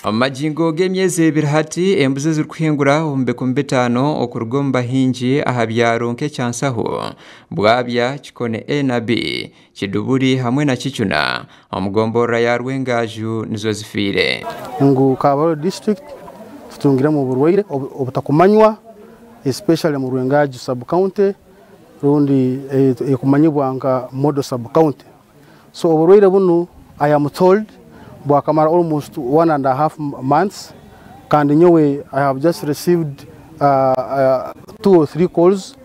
Omu magingo g'emyezi ebiri hati, embuzi ezirikuhingura omu 5000 okuruga omu bahingi aha byaro nk'ekya Nsaho, Bwabya, Kikone A na B, Kiduburi hamwe na Kicuna omu gomborora ya Rwengaju nizo zifiire. Ngu Kabarole District tutungiremu oburwaire obutakumanywa, especially mu Rwengaju Sub County, rundi ekumanyibwa nka Model Sub County. So oburwaire bunu, I am told, bwakamara almost 1.5 months, kandi nyowe I have just received two or three calls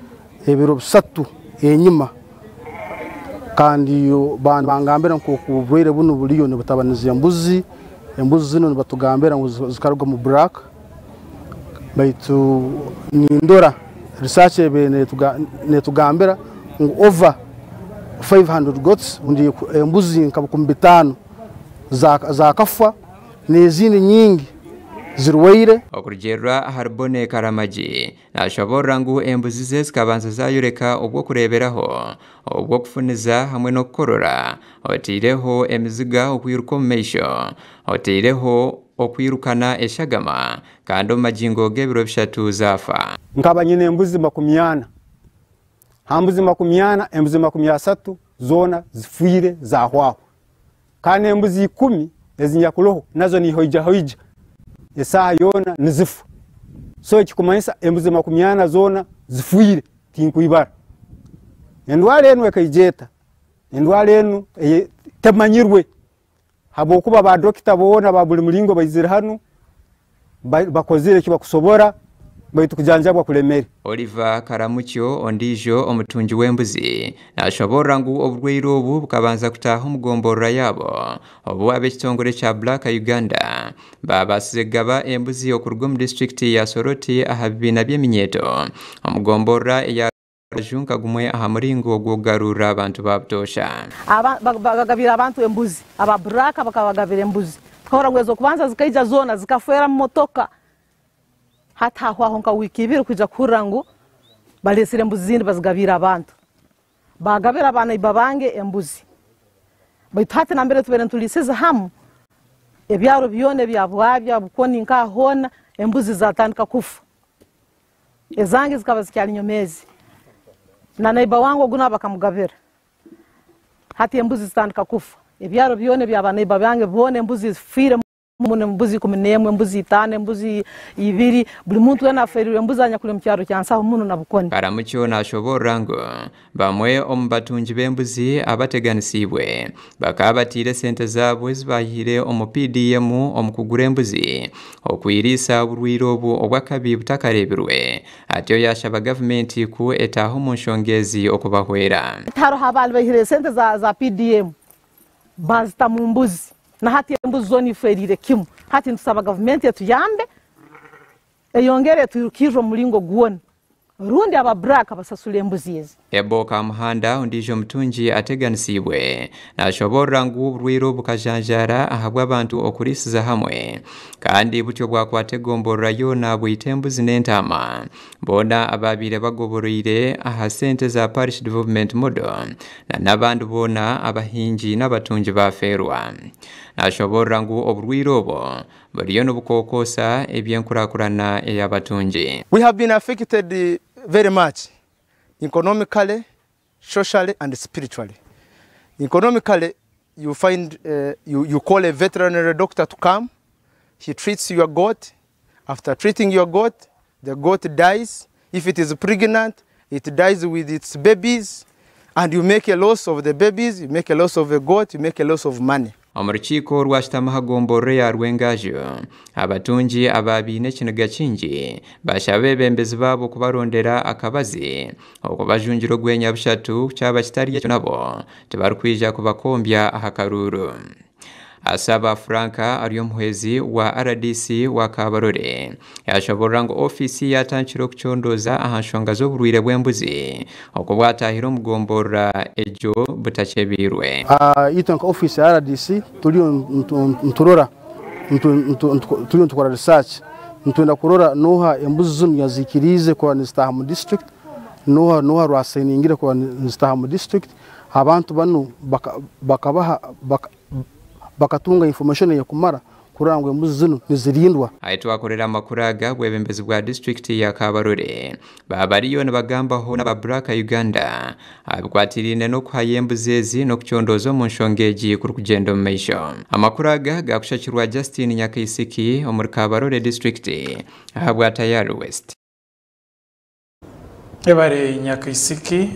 ebiro 3 enyuma, kandi bangambira nkoku oburwaire bunu buriyo nibutabaniza embuzi. Embuzi zinu nibatugambira ngu zikaruga mu Black, baitu nindora research ebe netugambira ngu over 500 goats, rundi embuzi nka 500 zakafa, n'ezindi nyingi zirwaire. Okurugiirira ahari Bone Karamagi, nashoborora ngu embuzi ze zikabanza zayoreka obwokureeberaho obw'okufuniza hamwe n'okukorora, oteireho emiziga okwiruka omu maisho, oteireho okwirukana eshagama, kandi omu magingo g'ebiro 3 zaafa. Nkaba nyine embuzi 40. Ha mbuzi 40, embuzi 30 zoona zifiire, zahwaho, kandi embuzi 10 ezinyakuroho nazo nihoijahoija, esaaha yoona nizifa. So ekikumanyisa embuzi 40 zoona zifiire, tinkwibara. Endwara enu ekaija eta? Endwara enu temanyirwe, habwokuba badokita boona ba buli muringo baizire hanu, bakozire eki bakusobora, baitu kujanjabwa kulemere. Oliver Karamukyo, ondiijo omutungi w'embuzi, nashoborora ngu oburwaire obu bukabanza kutaaha omu gomborora yaabo obu ab'ekitongore kya Black Uganda babaasize kugaba embuzi okuruga omu disitulikiti ya Soroti aha bibiina by'eminyeeto omu gomborora eya Rwengaju gumwe aha muringo gw'okugarurira abantu ba butoosha. Bagabira abantu embuzi, aba Buraka bakabagabira embuzi. Tukahurra ngu ez'okubanza zikaija zoona zikafeera mu motoka. Hati hahwaho nka wiiki 2 kwija kuhurra ngu baleesire embuzi zindi, bazigabiire abantu. Bagabira abanaiba bange embuzi, baitu hati nambere tubaire nituliisiza hamu, ebyaro byona ebya Bwabya, Bukoni, nkaha hoona embuzi zatandika kufa. Ezange zikaba zikyali nyomeezi, na neighbor wange ogu nawe bakamugabira. Hati embuzi zitandika kufa, ebyaro byona ebya neighbor bange boona embuzi zifiire muno, embuzi 11, embuzi 5, embuzi 2. Buli muntu wena aferirwe embuzi anyakuli omu kyaro kya Nsaho muno na Bukoni. Karamukyo nashoborora ngu bamwe omu batungi b'embuzi abateganisiibwe bakaba batiire sente zaabo ezibahire omu PDM omu kugura embuzi okwiriisa oburwaire obu obw'akabi butakareebirwe. Atyo yashaba gavumenti ku etaaha omu nshonga ezi okubahwera. Haroho abaali baihire sente za PDM bazita mu mbuzi, na hati embuzi zoona iferiire kimu. Hati nitusaba gavumenti etuyambe, eyongere etwirukirre omu muringo gwona, rundi aba Black basasule embuzi ezi. Ebo Kamuhanda, ondiijo omutungi ateganisiibwe, nashoborora ngu oburwaire obu bukajanjaara ahabw'abantu okuriisiza hamwe, kandi butyo bwakwata egomborora yoona, bwita embuzi n'entaama boona ababiire bagoboroire aha sente za Parish Development Model, na n'abandi boona abahingi n'abatungi bafeerwa. Nashoborora ngu oburwaire obwo buriyo nibukookoosa ebyenkurakurana ey'abatungi. We have been affected very much economically, socially, and spiritually. Economically, you find you call a veterinary doctor to come. He treats your goat. After treating your goat, the goat dies. If it is pregnant, it dies with its babies, and you make a loss of the babies, you make a loss of a goat, you make a loss of money. Omu rukiiko rwashutama aha gomborora ya Rwengaju, abatungi ababiine ekiniga kingi bashaba abeebembezi baabo kubarondera akabazi okubajungira ogwenya bushatu, kyaba kitari ekyo nabo tibarikwija kubakombya aha karuuru. Asaba Franka ari omuhwezi wa RDC wa Kabarore, yashoborora ngu ofiisi yatandikire okucondooza aha nshonga z'oburwire bw'embuzi okwo bwatahire omu gomborora egyo butakyebiirwe. Itwe nka office ya RDC turiyo nturora, turiyo nitukora research. Nitwenda kurora noha embuzi zinu yazikiriize kuba nizitaaha mu district, noha rwasayiningire kuba nizitaaha mu district. Abantu banu bakabaha bakatunga information eyekumara. kurora ngu embuzi zinu nizirindwa. Ahi twakorera amakuru aga, obwebembezi bwa disiturikiti ya Kabarole baaba bariyo nibagambaho n'aba Black Uganda aha bikwatiraine n'okuhayo embuzi ezi n'okucondooza omu nshonga egi kurikugyenda omu maisho. Amakuru aga gaakushakirwa Justine Nyakaisiki omuri Kabarole disiturikiti ahabwa Tayari West. Ebare Nyakaisiki.